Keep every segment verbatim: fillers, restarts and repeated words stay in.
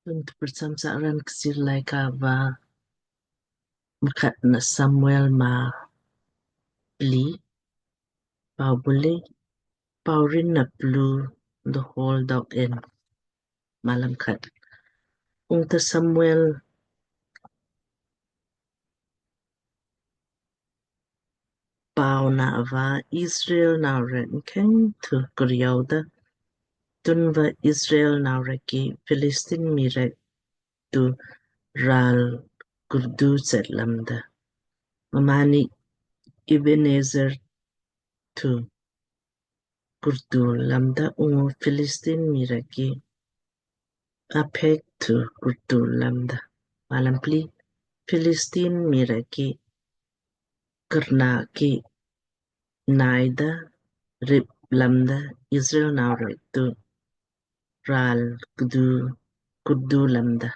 Tun tprcham sa raan Kchiir Laaika va Mkhatna Samuel maa pli. Pau buli, paurin na plu the whole dog in. Malam khat. Ungta Samuel pau na ava Israel nau rek mkheng thu kuryau da. Tunva Israel nau rek ki Philistine mii rek tu ral kurdu chet lamda. Mmaanni Ebenezer thu kurdu lamda, ungu Philistine mii rek ki Aphek thu kurdu lamda. Malam pli. Philistine mii rek ki karna ki naida rip lamda, Israel nau rek tu ral kudu, kurdu lamda.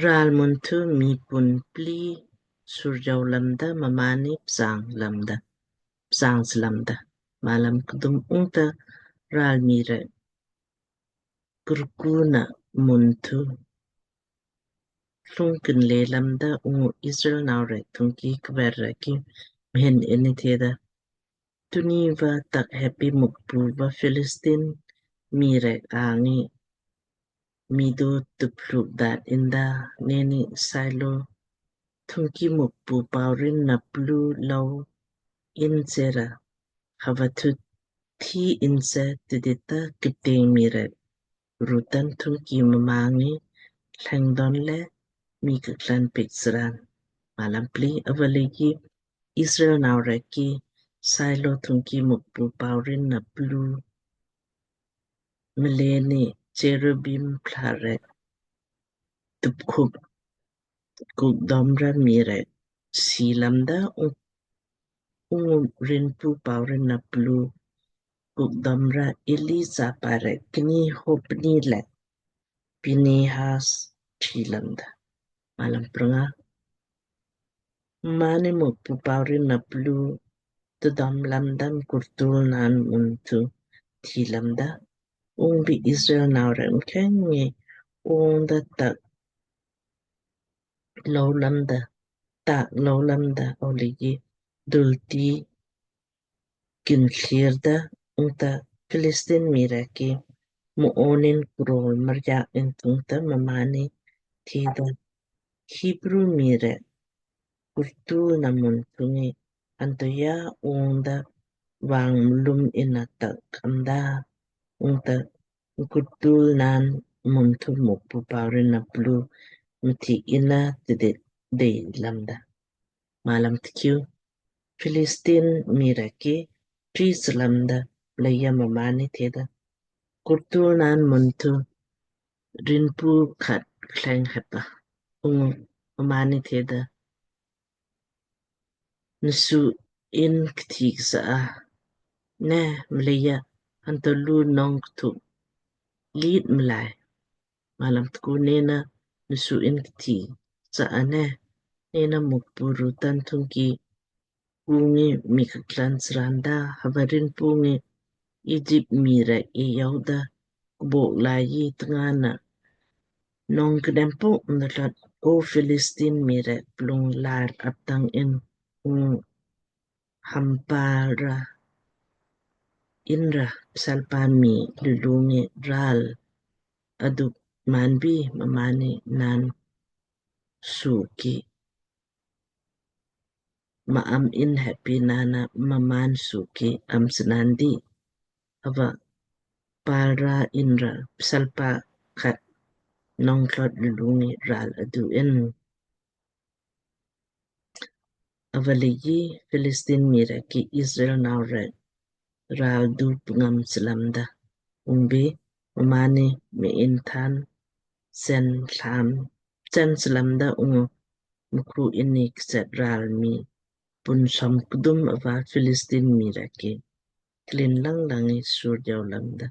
Ral mun thu mii pun pli surjau lamda, mmaanni psang lamda, psang slamda. Malam kdum. Ungta ral mii rek kurkuna mun thu lung kinle lamda, ungu Israel nau rek thungki kver rek ki mhin inni theda, Tunni va tak heppi Mukpu va Philistine mii rek angi mii do tupluk dat inda? Nenni Sailo thungki Mukpu paurin na plu lou in sera, hava thu thi in se tidita kipteng mii rek rutan thungki mma ngi thleng don le mii kaklan piik sraan. Malam pli. Ava leiji Israel nau rek ki Sailo thungki Mukpu paurin na plu mlei ni cherubim pla rek tupkhup kukdom ra mii rek si lamda, ungu Rinpu paurin na plu kukdom ra Eli chapa rek kni Hophni le Pinehas thi lamda. Malam pranga. Mmaanni Mukpu paurin na plu tdom lamda, mkurtul naan mun thu thi lamda. Ungbi Israel nau rek mkheng ngi ungda tak lou lamda, tak lou lamda, ava leiji dulti kin thlir da. Ungta Philistine mii rek ki mu onin krol marja in thungta mmaanni theda, Hebrew mii rek kurtul na mun thungi antoya ungda vang mlum inna tak amda? Ungta kurtul naan mun thu Mukpu paurin na plu mthi inna tidit dei lamda. Malam tkiu. Philistine mii rek ki tri slamda, leija mmaanni theda, Kurtul naan mun thu Rinpu khat kleng hepa. Ungu mmaanni theda, Nsu in kthi ksa a ne, mleija anto lu nong kthuk lit mlai. Malam tku. Nena nsu in kthi ksa a ne, nena Mukpu rutan thungki kungi mii kaklan sraan da? Hava Rinpu ngi Egypt mii rek e yauda kbok laiji tngana nong kdempu mdalat, O Philistine mii rek, plung lar aptang in, ungu hampal ra inra psalpa mii lulu ngi ral aduk manbi mmaanni naan suki ma am in heppi naan na mmaan suki am snandi. Ava pal ra inra psalpa khat nong tlot lulu ngi ral adu in. Ava leiji Philistine mii rek ki Israel nau rek ral du pngam slamda. Ungbi mmaanni mei in than sen slam, sen slamda, ungu mkhu inni kset ral mii pun som kdum ava Philistine mii rek ki klin lang lang ngi sur jau lamda.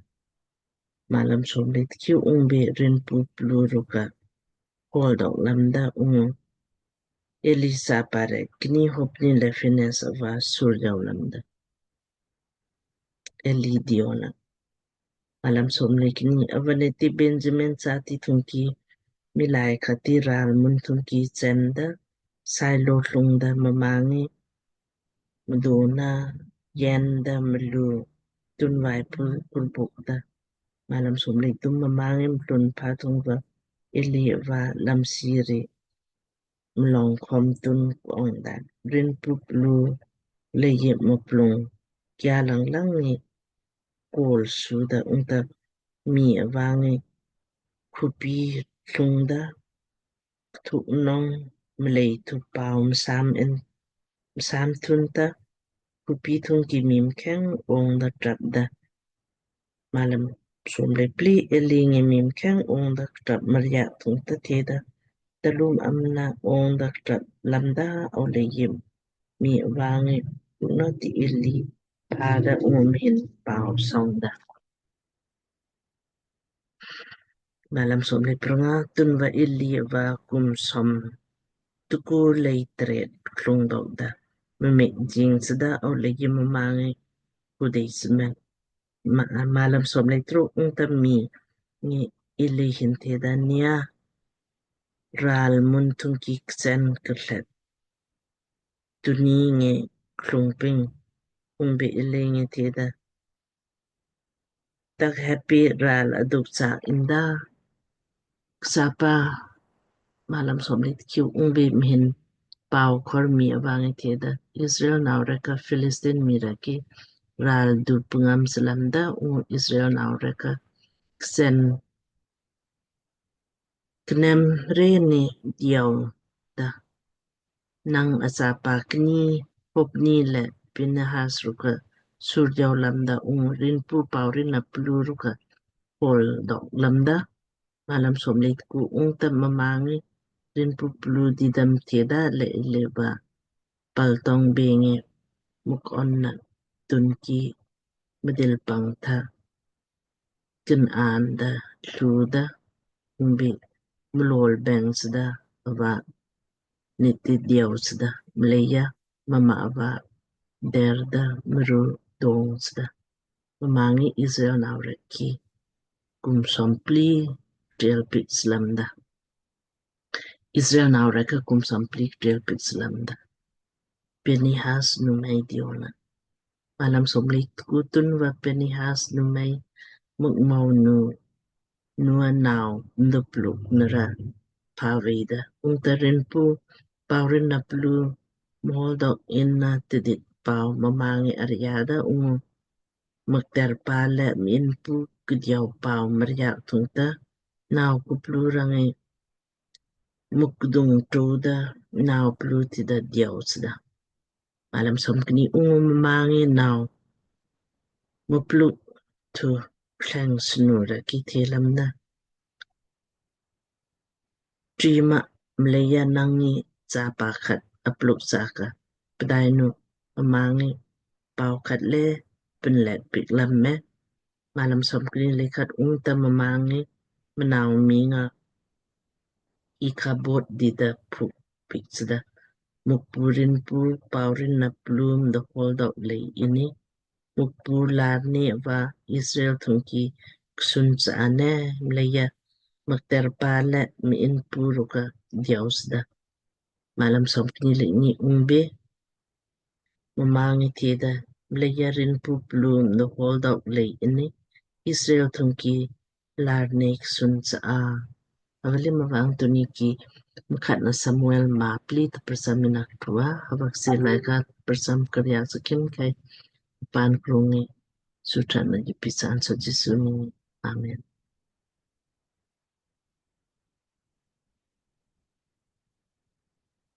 Malam som le tkiu. Ungbi Rinpu plu rukka kol dok lamda ungu Eli chapa rek kni Hopni le Phinehas ava sur jau lamda. Eli diona. Malam somle kni. Ava neti Benjamin chati thungki milai khati ral mun thungki chenda sailo lungda mma ngi mdona yenda mlu tunvai pul kurbuk da. Malam somle thum. Mma ngi mlun pha thungva Eli va lamsiri mlong khom tun ong da. Rinpu plu leiji muplung kia lang lang ngi kol suda ungta mii ava ngi khupi lungda thuk nong mlei thu pau msam in msam thunta khupi thungki mii mkheng ongda trapda. Malam somle pli. Eli ngi mii mkheng ongda trap marja thungta theda, talum amna ongda trap lamda au leiji mii ava ngi unati Eli pada ungum hin pau songda. Malam somle pranga. Tunva Eli ava kum som tuku lei tret klung dok da mmek jing sada au leiji mma ngi kudei smen. Malam somle truk. Ungta mii ngi Eli hin theda, nia ral mun thungki ksen kerlet tuni ngi klung ping. Ungbe Eli ngi theda, tak heppi ral aduk cha inda ksapa. Malam somle tkiu. Ungbe mhin pau khor mii ava ngi theda, Israel nau rek ka Philistine mii rek ki ral du pungam slamda ungu Israel nau rek ka ksen knem reni diau da. Nang achapa kni Hopni le Phinehas rukka sur diau lamda ungu Rinpu pau rinna plu rukka kol dok lamda. Malam somle tku. Ungta mma ngi Rinpu plu didam theda le Eli va paltong beng ngi muk onna tunki mdil pang tha kin anda tluda ungbi mlol beng sada ava niti diau sada mleija mma ava derda mru dong sada. Mma ngi Israel nau rek ki kum som pli trel pit slamda. Israel nau rek ka kum som pli trel pit slamda. Phinehas numei diona. Malam somle tku. Tunva Phinehas numei mukmau nu nua nau mdo pluk nara phaveida. Ungta Rinpu pau rinna plu mhol dok inna tidit pau mma ngi arjada ungu mkter pa le minpu kdiau pau marjak thungta nau kuplu rang ngi mukdung tuda nau plu tida diau sada. Malam somkni. Ungu mma ngi nau mupluk thu kleng snu rek ki the lamda, trima mleija nang ngi chapa khat apluk saka, pdainu mma ngi pau khat le pinlet pik lam me. Malam somkni le khat. Ungta mma ngi mnau ming nga Ikabod dida phuk pik sada, Mukpu Rinpu pau rinna plu mdo hol dok lei ini Mukpu larni ava Israel thungki ksun sa ane mleija mkter pa le minpu rukka diau sada. Malam somkni le kni. Ungbe mma ngi theda, mleija Rinpu plu mdo hol dok lei ini Israel thungki larni ksun sa a. Avale mavang tuniki Mkhatna Samuel maa pli ta prasam ina ktua, havak se laika prasam karya sakim kai pan krungi sutran na jipisan sa Jisu ni. Amen.